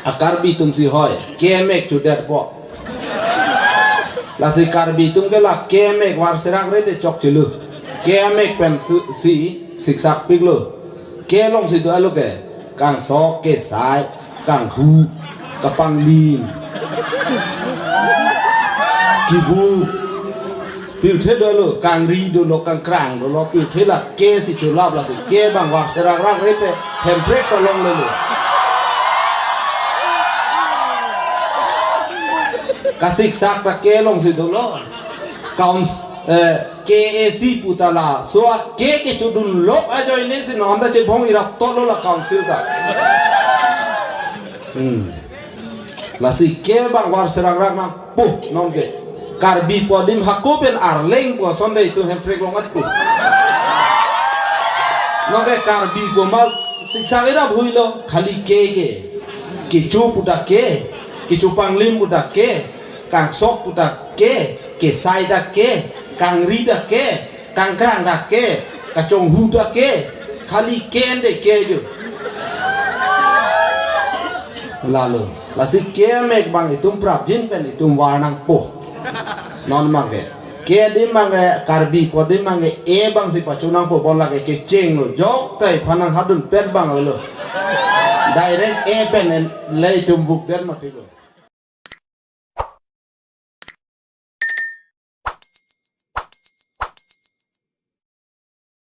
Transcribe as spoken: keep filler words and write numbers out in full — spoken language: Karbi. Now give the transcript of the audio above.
A Karbi atum si hoi, ke amek chudet po. Lasi Karbi atum ke la ke amek war serak re de chok chulu. Ke amek pen su-, si siksak piklo. Ke alongsi do alo ke, kangsok, kesai, kanghu, kapanglim, kibu, pirthe dolo, kangri dolo, kangkrang dolo, pirthe la ke si chulap lasi ke abang war serak rak re te, Hemprek ta longlelo. Kasiksak ta ke alongsi dolo. Kaun, eh, K A C pu ta laso ake kechudun lok ajoine si non ta chebong irap tolo la council ta. Hmm. Lasi ke abang war serak rak nangpo non ke. Karbi pu adim hako pen arleng pu ason de itum Hemprek along atpo. Non ke Karbi pu ma siksak irap huilo, khali ke ke. Kecho pu ta ke, kechopanglim pu ta ke, kangsok pu ta ke, kesai ta ke, kangri ta ke, kangkrang ta ke, kachonghu ta ke, khali ke ende ke jo. Lalo, lasi ke amek abang itum prapjin pen itum war nangpo. Non abang ke. Ke adim abang ke, Karbi pu adim abang ke, e abang si pacho nangpo, bon lake kechenglo. Jok tai phanang hadun pet abang lo. Direct e pen en le itum buk den mati lo.